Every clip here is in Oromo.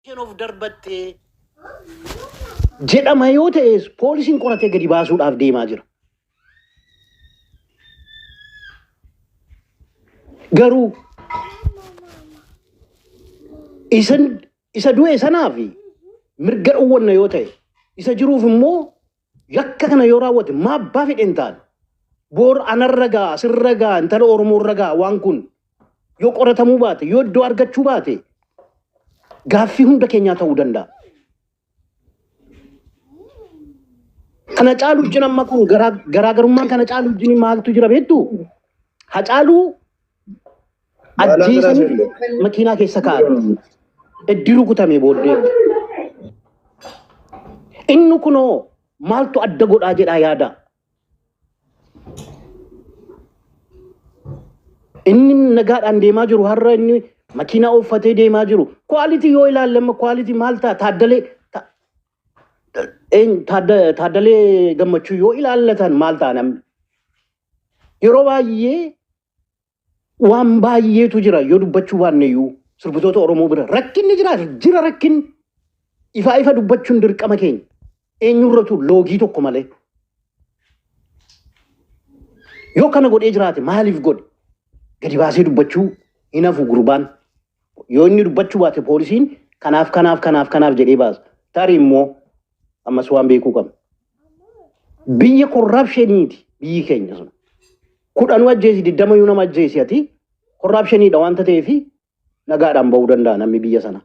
Isheen of darbattee jedhama yoo ta'es poolisiin qoratee gadi baasuudhaaf deemaa jira. Garuu isan isa du'e sanaaf mirga dhowwanna yoo ta'e isa jiruuf immoo yakka kana yoo raawwate maa abbaa fedhe hin taane. Boor anarra ga'a, sirra ga'a, intala Oromoorra ga'a waan kun yoo qoratamuu baate, yoo iddoo argachuu baate gaaffii hunda keenyaa ta'uu danda'a. Kana caalu wajjin amma kun garaagarummaan kana caalu wajjin maaltu jira beektu? Hacaaluu ajjeesanii makiinaa keessa kaa'an. Eddi rukutame booddee. Inni kunoo maaltu adda godhaa jedhaa yaada. Inni nagaadhaan deemaa jiru har'a inni makiinaa ooffatee deemaa jiru. Quality yoo ilaalle amma quality maal ta'a? Taaddalee Taaddalee Gammachuu yoo ilaallatan maal ta'a namni? Yeroo baay'ee waan baay'eetu jira yoo dubbachuu baanne iyyuu sirbitoota Oromoo bira rakkinni jira jira rakkinni ifaa ifa dubbachuun dirqama keenya eenyurratu loogii tokko malee yoo kana godhee jiraate maaliif godhe gadi baasee dubbachuu hin hafu gurbaan yoo inni dubbachuu baate poolisiin kanaaf kanaaf kanaaf kanaaf jedhee baasa tarii immoo ammas waan beekuu qabna biyya korraapsheniiti biyyi keenya sun kudhanuu ajjeesi digdamayyuu nama ajjeesi ati korraapsheniidha wanta ta'eef nagaadhaan ba'uu danda'a namni biyya sana.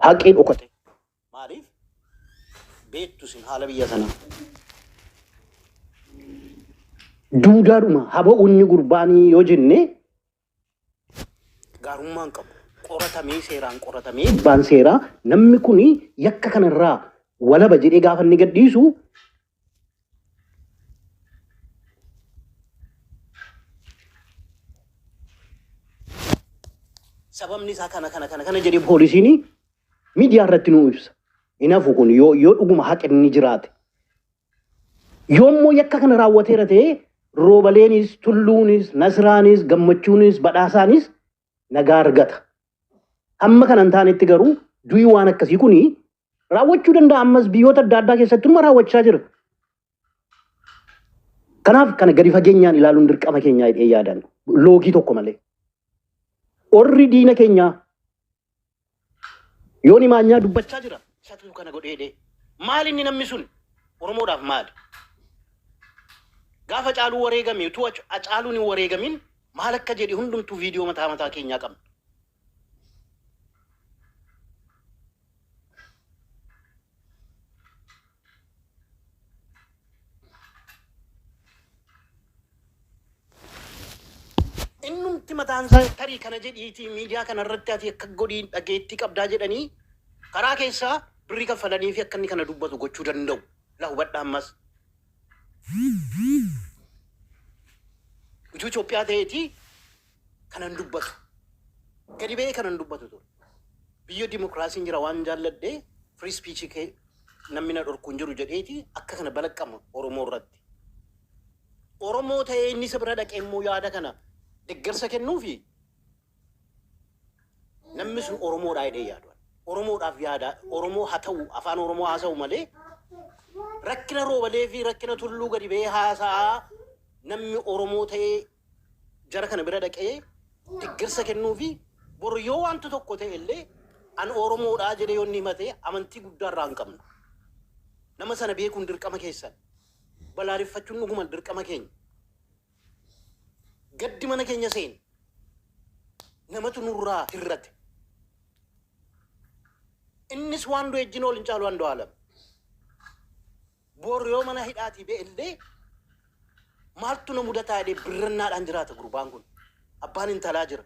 Haqii dhokate. Maaliif? Beektu isin haala biyya sanaa. Duudaadhuma haba'u inni gurbaanii yoo jenne gaarummaa hin qabu. Qoratamee seeraan qoratamee abbaan seeraa namni kun yakka kanarraa walaba jedhee gaafa inni gadhiisu sababni isaa kana kana kana kana jedhee poolisiin miidiyaa irratti nuu ibsa. Hin hafu kun yoo yoo dhuguma haqni jiraate. Yoommoo yakka kana raawwateera ta'e Roobaleenis, Tulluunis, Nasraanis, Gammachuunis, Badhaasaanis nagaa argata. Hamma kana hin taanetti garuu du'i waan akkasii kuni raawwachuu danda'a ammas biyyoota adda addaa keessatti dhuma raawwachaa jira. Kanaaf kana gadi fageenyaan ilaaluun dirqama keenyaa jedhee yaadan loogii tokko malee. Orri diina keenyaa Yooni maanyaa dubbachaa jira. Isatu kana godhee dhee. Maal inni namni sun Oromoodhaaf maali? Gaafa Caaluu wareegame utuu Caaluun hin wareegamin maal akka jedhe hundumtuu viidiyoo mataa mataa keenyaa qabna. Innumti mataan isaa tarii kana jedhiitii miidiyaa kana irratti ati akka godhii dhageettii qabdaa jedhanii karaa keessaa birrii kaffalanii fi akka inni kana dubbatu gochuu danda'u. La hubadhaa ammas. Utuu Itoophiyaa ta'eetii kanan dubbatu. Gadi ba'ee kanan dubbatu ture. Biyya dimokiraasiin jira waan jaalladhee free speech kee namni na dhorku hin jiru jedheeti akka kana balaqqama Oromoo irratti. Oromoo ta'ee inni isa bira dhaqee immoo yaada kana deggersa kennuufi namni sun Oromoodhaa jedhee yaadu. Oromoodhaaf yaada Oromoo haa ta'u afaan Oromoo haasa'u malee rakkina roobalee fi rakkina tulluu gadi ba'ee haasa'aa namni Oromoo ta'ee jara kana bira dhaqee deggersa kennuufi boru yoo wanti tokko ta'e illee an Oromoodhaa jedhee yoo inni himate amantii guddaa irraa hin qabnu. Nama sana beekuun dirqama keessan. Balaaleffachuun dhuguma dirqama keenya. Gaddi mana keenya seene. Namatu nurraa hir'ate. Innis waan du'e ejjin ol hin caalu Andu'aalam. Bor yoo mana hidhaatii ba'e illee maaltu na mudataa jedhee birrannaadhaan jiraata gurbaan kun. Abbaan intalaa jira.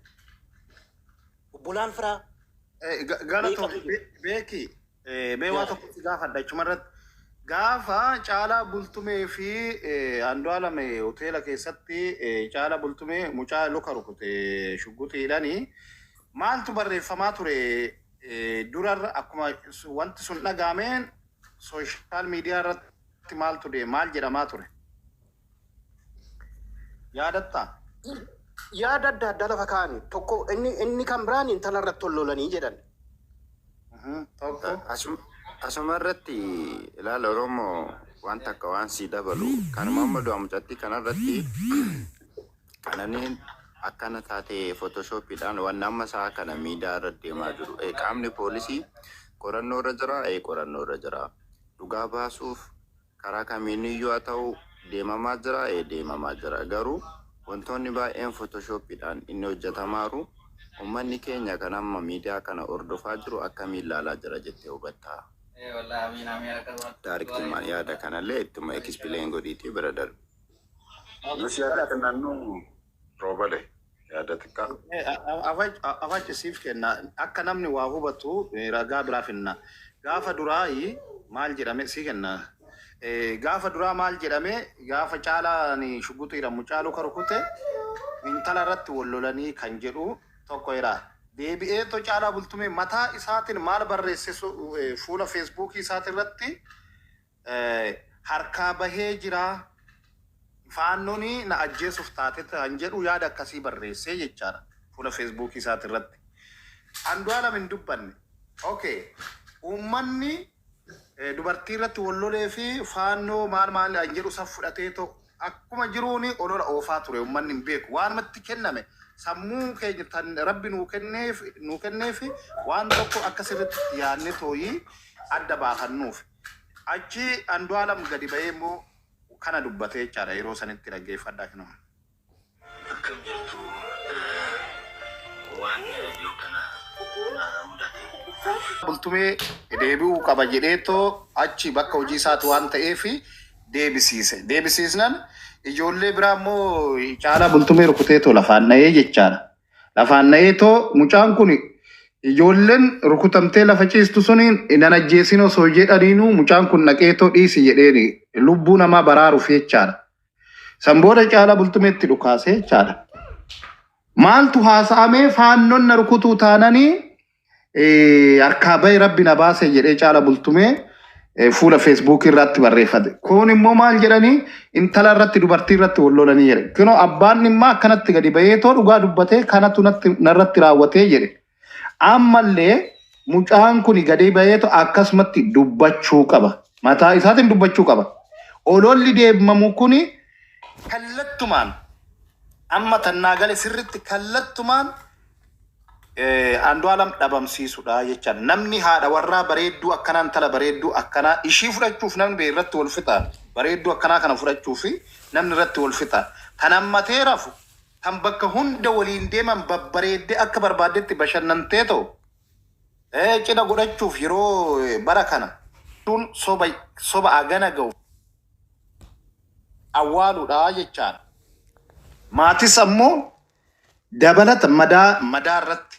Obbolaan firaa Galatoomi meeqatu jira. beeki mee waa Yaa. tokko si gaafadha achuma irratti. Gaafa Caalaa Bultumee fi Andu'aalam hoteela keessatti Caalaa Bultumee mucaa luka rukute shugguxiidhani maaltu barreeffamaa ture durarra akkuma wanti sun dhagaameen sooshaal miidiyaa irratti maaltu deema maal jedhamaa ture? Yaadattaa? Yaada adda addaa lafa kaa'ani. Tokko inni inni kan biraan intala irratti ol lolanii jedhan. Tokko. Asuma irratti ilaala Oromoo, waan takka waan sii dabalu kanuma amma du'a mucattii kanarratti qananiin akkana taate photoshoppiidhaan waan amma isaa kana miidiyaa irra deemaa jiru. Qaamni poolisii qorannoo irra jira, qorannoo irra jira. Dhugaa baasuuf karaa kamiiniyyuu haa ta'u deemamaa jira, deemamaa jira. Garuu wantoonni baay'een photoshoppiidhaan inni hojjetamaaru, uummanni keenya kan amma miidiyaa kana hordofaa jiru akkamiin ilaalaa jira jettee hubattaa? Daariktummaan yaada kanallee ittuma explain godhiitii bira darbi. Nus yaada kennannu roobale yaada xiqqaa. Afachi siif kenna, akka namni waa hubatu ragaa biraa finna. Gaafa duraayi maal jedhame sii kenna. Gaafa duraa maal jedhame? Gaafa Caalaan shugguxii jedhamu caaluu ka rukute intala irratti wal lolanii kan jedhu tokko jira. Deebi'eetoo Caalaa Bultumee mataa isaatiin maal barreesse? Fuula Feesbuukii isaatii irratti harkaa bahee jira. Faannoon na ajjeesuuf taate kan jedhu yaada akkasii barreessee jechaadha fuula Feesbuukii isaati irratti. Andu'aalam hin dubbanne. Okay. Uummanni dubartii irratti wal lolee fi faannoo maal maal kan jedhu san fudhatee ta'u akkuma jiruun olola oofaa ture, uummanni hin beeku. Waanumatti kenname sammuu keenya tan Rabbi nuu kenneef waan tokko akka sirriitti yaadne tooyii adda baafannuuf. Achi Andu'aalam gadi ba'ee immoo kana dubbatee jechaadha, yeroo sanitti dhaggeeffadhaa kinoo. Akkam jirtu? Waan yoo kana mudate. Bultumee deebi'uu qaba jedheetoo achi bakka hojii isaati waan ta'eef deebisiise. Deebisiisnan ijoollee biraa immoo Caalaa Bultumee rukuteetoo lafaan dha'ee jechaadha. Lafaan dha'eetoo mucaan kun ijoolleen rukutamtee lafa ciistu suniin nan ajjeesin osoo jedhaniinuu mucaan kun dhaqeetoo dhiisi jedheeni lubbuu namaa baraaruuf jechaadha. San booda Caalaa Bultumeetti dhukaasee jechaadha. Maaltu haasa'amee? Faannoon na rukutuu taananii harkaa bahe, Rabbi na baase jedhee Caala Bultumee fuula Feesbuukii irratti barreeffate. Kun immoo maal jedhanii, intala irratti, dubartii irratti wal lolanii jedhe. Kunoo abbaan dhimmaa akkanatti gadi baheetoo dhugaa dubbatee kanatu narratti raawwatee jedhe. Ammallee mucaan kun gadi baheetoo akkasumatti dubbachuu qaba. Mataa isaatiin dubbachuu qaba. Ololli deemamu kuni kallattumaan amma tannaa gale sirritti kallattumaan Andu'aalam dhabamsiisudha jechaadha. Namni haadha warraa bareedduu akkanaa, intala bareedduu akkanaa ishii fudhachuuf namni bee irratti wal fixa. Bareedduu akkanaa kana fudhachuuf namni irratti wal fixa. Tan hammatee rafu, tan bakka hunda waliin deeman, babbareeddee akka barbaaddetti bashannantee ta'u cidha godhachuuf yeroo bara kana tun soba soba agana ga'u awwaaluudha jechaadha. Maatis ammoo dabalata madaa madaa irratti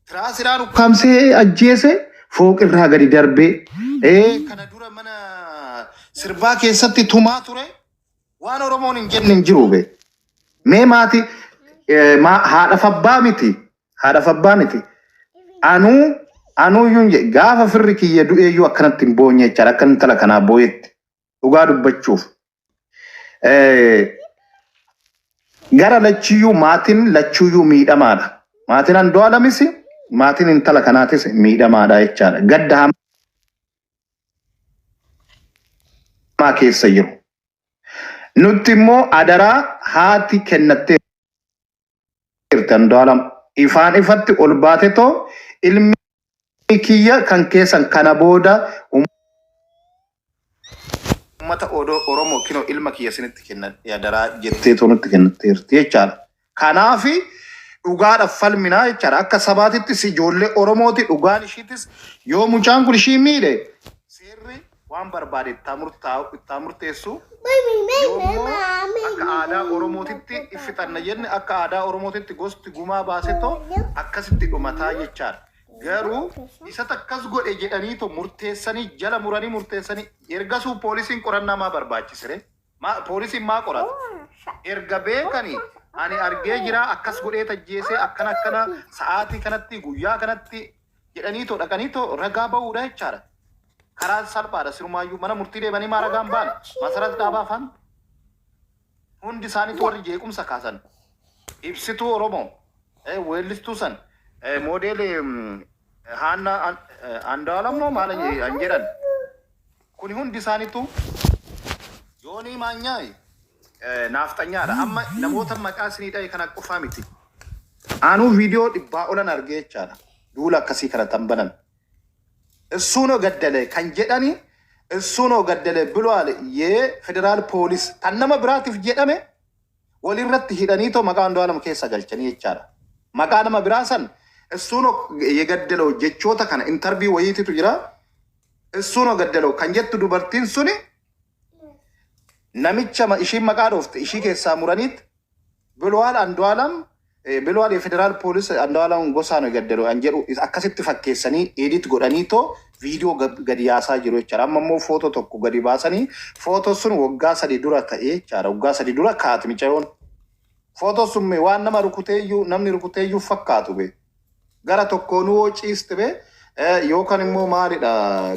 tiraasiraan ukkaamsee ajjeese, fooqirraa gadi darbee kana dura mana sirbaa keessatti tumaa ture, waan Oromoon hin jenne hin jiru be. Mee maati haadha fabbaa miti, haadha fabbaa miti. Anuu iyyuu gaafa firri kiyya du'eeyyuu akkanatti hin boonye jechaadha, akka intala kanaa booyetti dhugaa dubbachuuf. Gara lachiyyuu maatiin lachuyyuu miidhamaadha. Maatiin Andu'aalamis maatiin intala kanaatis miidhamaadha jechaadha. Gadda hamaa keessa jiru. Nutti immoo adaraa haati kennatteerti Andu'aalam. Ifaan ifatti ol baatetoo ilmi kiyya kan keessan kana booda uummata Oromoo kinoo ilma kiyya isinitti kenna adaraa jetteetoo nutti kennatteerti jechaadha. Kanaafi dhugaadhaaf falminaa jechaadha. Akka sabaatittis ijoollee Oromooti, dhugaan ishiitis yoo mucaan kun ishii miidhe seerri waan barbaade ittaa murteessu, yoo immoo akka aadaa Oromootitti fixanna jenne, akka aadaa Oromootitti gosti gumaa baasetoo akkasitti dhumataa jechaadha. Garuu isa akkas godhe jedhaniitoo murteessanii, jala muranii murteessanii, ergasuu poolisiin qorannaa maa barbaachisire? Poolisiin maa qorata? Erga beekanii ani argee jira, akkas godhee tajjeesee, akkana akkana, sa'aatii kanatti, guyyaa kanatti jedhaniitoo dhaqaniitoo ragaa bahuudha jechaadha. Karaan salphaadha sirumaayyuu, mana murtii deemanii maa ragaan ba'an? Masarat Dhaabaa faan hundi isaaniitu warri jeequmsa kaasan. Ibsituu Oromoo, weellistuu san, moodeelii Haanna Andu'aalam moo maal an jedhan kuni hundi isaaniitu Yoonii Maanyaa naafxanyaadha. Amma namoota maqaa isinii dhahe kana qofaa miti. Anuu viidiyoo 100 olan argee jechaadha. Duula akkasii kana tan banan. እሱ ነው ገደለ kan jedhani እሱ ነው ገደለ ብሏል የፌዴራል ፖሊስ tan nama biraatiif jedhame walirratti hidhaniitoo maqaa Andu'aalam keessa galchanii jechaadha. Maqaa nama biraa san እሱ ነው የገደለው jechoota kana interview wayiititu jira. እሱ ነው ገደለው kan jettu dubartiin suni namicha ishiin maqaa dhoofte ishii keessaa muraniit ብሏል አንዱዓለም ብሏል የፌዴራል ፖሊስ አንዱዓለም ጎሳ ነው የገደለው an jedhu akkasitti fakkeessanii edit godhaniitoo viidiyoo gadi yaasaa jiru jechaadha. Amma immoo footoo tokko gadi baasanii footoo sun waggaa 3 dura ta'ee jechaadha. Waggaa 3 dura kaati micayoon. Footoo sun mee waan nama rukuteeyyuu namni rukuteeyyuu fakkaatu be. Gara tokkoonuu hoo ciiste be yookaan immoo maalidha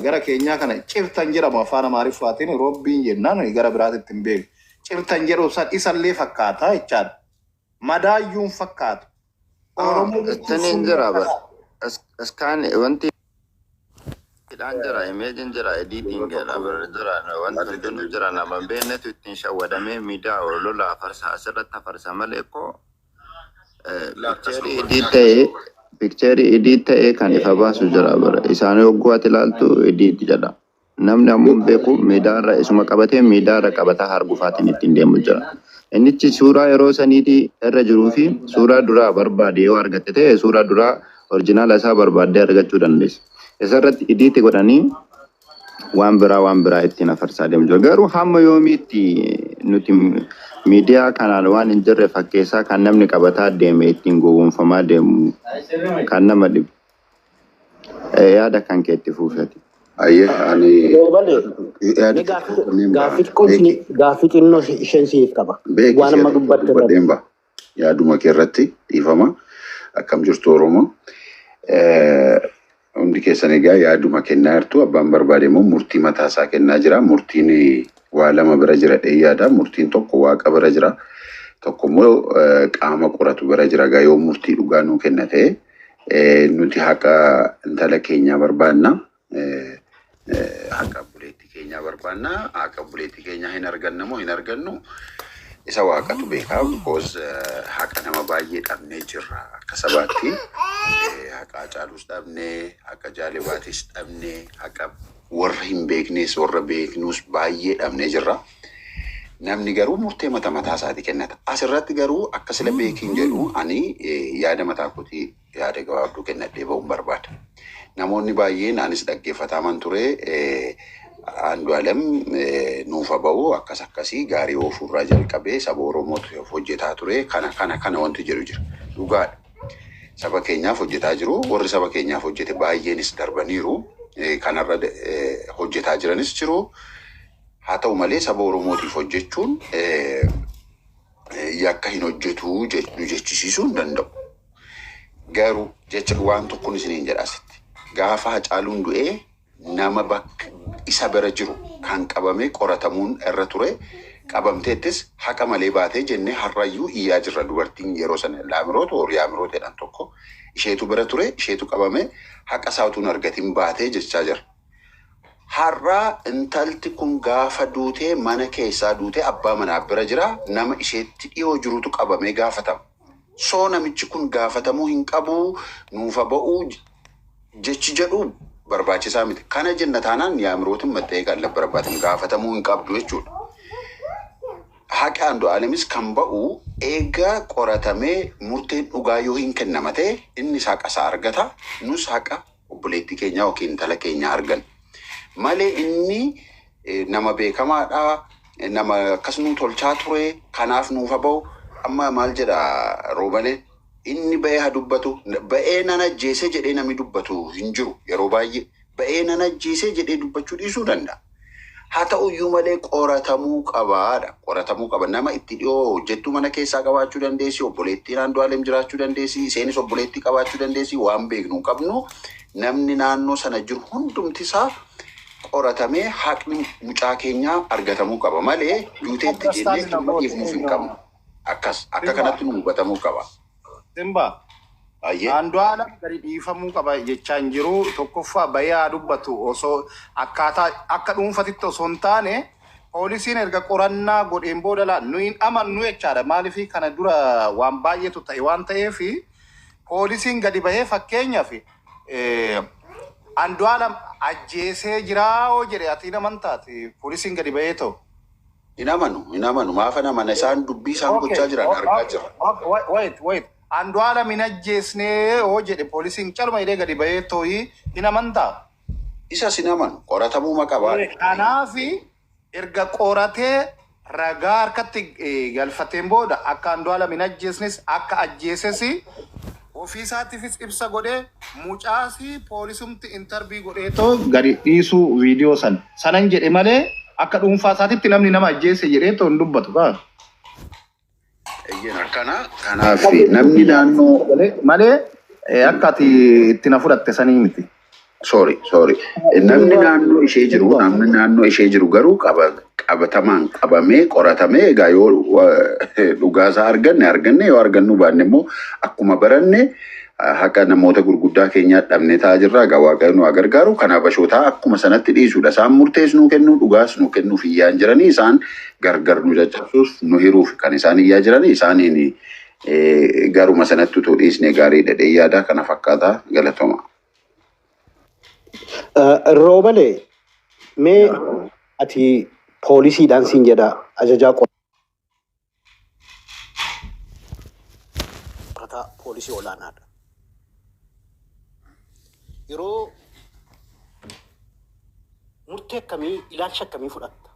gara keenyaa kana cirtan jedhamu afaan Amaariffaatiin roobbiin jennaan gara biraatitti hin beeku. Cirtan jedhu san isallee fakkaata jechaadha. Madaayyuun fakkaatu. Oromoo jechuun Ittiniin sun jira bar. Iskaan wanti hidhaan jira, imeejiin jira, ediitiin Yeroo tokko jira, jira, wanti yaada hundinuu kennu jira. Nama hin beeknetu ittiin shawwadamee miidiyaa olola afarsa asirratti afarsa malee koo Laakkas pikcheerii nu edii godhe. ta'ee pikcheerii edii ta'ee kan ifa baasu jira bara. Isaan yogguu ati ilaaltu ediit jedha. Namni ammoo hin beeku miidiyaarra isuma qabatee miidiyaarra qabataa hargufaatiin ittiin deemu jira. Innichi suuraa yeroo saniitii irra jiruu fi suuraa duraa barbaade yoo argatte ta'e suuraa duraa orjinaala isaa barbaaddee argachuu dandeessa. Isarratti idiitti godhanii waan biraa ittiin afarsaa deemu jira. Garuu hamma yoomiitti nuti miidiyaa kanaan waan hin jirre fakkeessaa kan namni qabataa deeme ittiin gowwoomfamaa deemu kan nama dhibu. Yaada kan keetti fuufeti. Ayyee ani Roobale, yaada mee xiqqoo gaaffii kanneen ba'a. gaaffii xiqqoo Beeki gaaffii xinnoo isheen siif qaba. beeki Waan si'a amma tokko dubbatte irratti. dubbadheen ba'a. Yaaduma kee irratti dhiifama. Akkam jirtu Oromoo. Hundi keessan egaa yaaduma kennaa jirtu abbaan barbaade immoo murtii mataa isaa kennaa jira. Murtiin waa lama bira jira dhee yaada. Murtiin tokko waaqa bira jira. Tokko immoo qaama qoratu bira jira. Egaa yoo murtii dhugaa nuu kenna ta'e nuti haqa intala keenyaa barbaanna. Haqa obboleettii keenyaa barbaanna. Haqa obboleettii keenyaa hin arganna moo hin argannu? Isa waaqatu beekaa. Because haqa nama baay'ee dhabnee jirra akka sabaatti. Haqa Hacaaluus dhabnee, haqa Jaalebaatis dhabnee, haqa warra hin beeknes warra beeknus baay'ee dhabnee jirra. Namni garuu murtee mata mataa isaatii kennata. Asirratti garuu akka sila beekiin jedhu ani yaada mataa kootii yaada gabaabduu kennadhee ba'uun barbaada. Namoonni baay'een anis dhaggeeffataman ture Andu'aalem nuufa ba'u akkas akkasii gaarii oofuurraa jalqabee saba Oromootiif hojjetaa ture kana kana kana wanti jedhu jira. Dhugaadha. Saba keenyaaf hojjetaa jiru. Warri saba keenyaaf hojjete baay'eenis darbaniiru. Kanarra hojjetaa jiranis jiru. Haa ta'u malee saba Oromootiif hojjechuun yakka hin hojjetu nu jechisiisuu hin danda'u. Garuu jecha waan tokkoon isiniin jedha asitti. Gaafa Hacaaluun du'ee nama bakka isa bira jiru kan qabamee qoratamuun irra ture qabamteettis haqa malee baatee jennee har'ayyuu iyyaa jirra dubartiin yeroo sana Laamiroot Yaamiroot jedhan tokko isheetu bira ture isheetu qabame haqa isaa utuu hin argatin baatee jechaa jira. Har'aa intalti kun gaafa duutee mana keessaa duutee abbaa manaa bira jira nama isheetti dhiyoo jirutu qabamee gaafatama. Soo namichi kun gaafatamuu hin qabu nuufa ba'uu jechi jedhu barbaachisaa miti. Kana jenna taanaan Yaamirootin matta'ee kan barbaadamu gaafatamuu hin qabdu jechuudha. Haqi Andu'aalemis kan ba'u eega qoratamee murteen dhugaa yoo hin kennama ta'e innis haqa isaa argata. Nus haqa obboleettii keenyaa yookiin intala keenyaa arganna. Malee inni nama beekamaadha, nama akkas nuu tolchaa ture, kanaaf nuufa ba'u. Amma maal jedha Roobaleen? Inni ba'ee haa dubbatu. Ba'ee nan ajjeese jedhee namni dubbatu hin jiru yeroo baay'ee. Ba'ee nan ajjeese jedhee dubbachuu dhiisuu danda'a. Haa ta'uyyuu malee qoratamuu qabaadha. Qoratamuu qaba. Nama itti dhiyoo hojjettuu mana keessaa qabaachuu dandeessi, obboleettiin Andu'aalem jiraachuu dandeessi, isheenis obboleettii qabaachuu dandeessi. Waan beeknu hin qabnu namni naannoo sana jiru hundumti isaa qoratamee haqni mucaa keenyaa argatamuu qaba malee duuteetti jennee Understand dhimma na dhiifnuuf hin qabnu. Akkas akka Simba kanatti nu hubatamuu qaba. Simba Ayyee. Andu'aalam gadi dhiifamuu qaba jechaa hin jiru. Tokkoffaa bahee haa dubbatu osoo akkaataa akka dhuunfatitti osoo hin taane poolisiin erga qorannaa godheen booda laa nu hin amannu jechaadha. Maaliif kana dura waan baay'eetu ta'e waan ta'eef poolisiin gadi bahee fakkeenyaaf Andu'aalam ajjeesee jiraa hoo jedhe ati hin amantaati poolisiin gadi bahee ta'u. Hin amanu, hin amanu. Maafan amana isaan dubbii isaan Okay, gochaa jiran argaa jirra. okay, wait, wait, wait. Andu'aalam hin ajjeesnee hoo jedhe poolisiin calma jedhee gadi bahee tooyi hin amantaa. Isas hin amanu. Qoratamuu maqabaadha. Kanaafi erga qoratee ragaa harkatti galfateen booda akka Andu'aalam hin ajjeesnes akka ajjeeses ofii isaatiifis ibsa godhee mucaasii poolisumti intarvii godhee too gadi dhiisuu viidiyoo san sanan jedhe malee akka dhuunfaa isaatitti namni nama ajjeese jedhee too hin dubbatu kaa. Eeyyeen akkana. Kanaaf namni naannoo Malee akka ati itti na fudhatte sanii miti. Sorry, sorry. Namni naannoo ishee jiru, namni naannoo ishee jiru garuu qabatamaan qabamee qoratamee egaa yoo dhugaasaa arganne arganne yoo argannu baanne immoo akkuma baranne haqa namoota gurguddaa keenyaa dhabnee taa'aa jirra. Egaa Waaqayyo nu haa gargaaru. Kan Habashootaa akkuma sanatti dhiisuudha. Isaan murtees nuu kennu, dhugaas nuu kennuuf iyyaa hin jiranii. Isaan gargar nu caccabsuuf, nu hiruuf kan isaan iyyaa jiranii. Isaaniin garuma sanatti utuu dhiisnee gaariidha jedhee yaada. Kana fakkaata. Galatooma. Roobale mee ati poolisiidhaan siin jedha ajajaa qorataa poolisii olaanaadha. Yeroo murtee akkamii ilaalcha akkamii fudhatta?